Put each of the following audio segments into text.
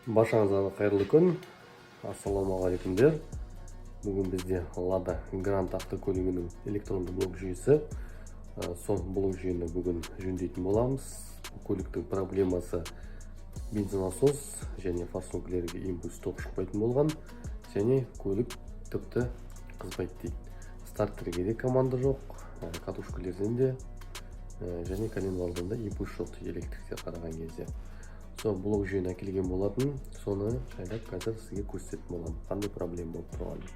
Баршаңызға қайырлы күн. Ассалаумағалейкумдер. Бүгін бізде Лада Гранта автокөлігінің электронды блок жүйесі. Сол блок жүйені бүгін жөндейтін боламыз. Бұл көліктің проблемасы бензин насос және форсункілерге импульс ток шықпайтын болған және көлік тіпті қызбайды дейді. Стартерге де команда жоқ, катушкалерден де және коленвалдан да импульс жоқ дейді электрикте қараған кезде. Сол блок жүйені әкелген болатын, соны жайлап қазір сізге көрсететін боламын, қандай проблема болып тұрғанын.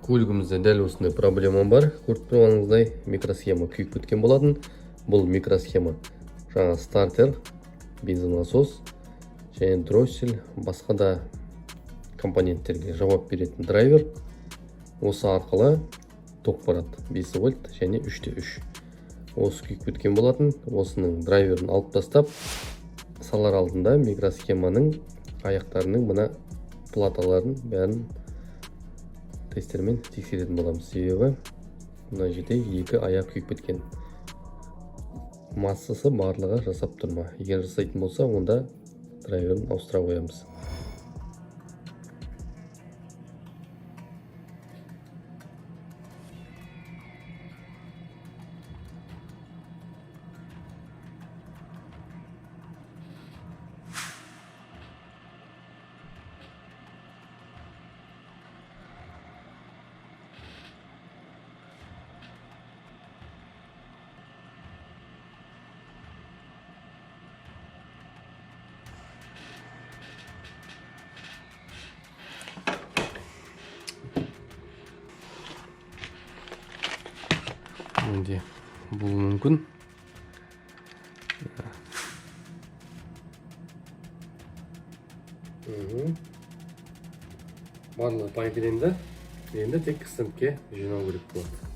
Көлігімізде дәл осындай проблема бар. Көріп тұрғаныңыздай, микросхема күйіп кеткен болатын. Бұл микросхема жаңа стартер, бензин насос және дроссель, басқа да компоненттерге жауап беретін драйвер. Осы арқылы ток барады 5 вольт және 3-те 3. Осы күйіп кеткен болатын. Осының драйверін алып тастап, салар алдында микросхеманың аяқтарының мына платаларын бәрін тестермен тексеретін боламыз. Себебі мына жерде екі аяқ күйіп кеткен. Массасы барлығы жасап тұр ма? Егер жасайтын болса, онда драйверін ауыстыра қоямыз. Менде болуы мүмкін. Барлығы пайда. Енді тек стендке жинау керек болады.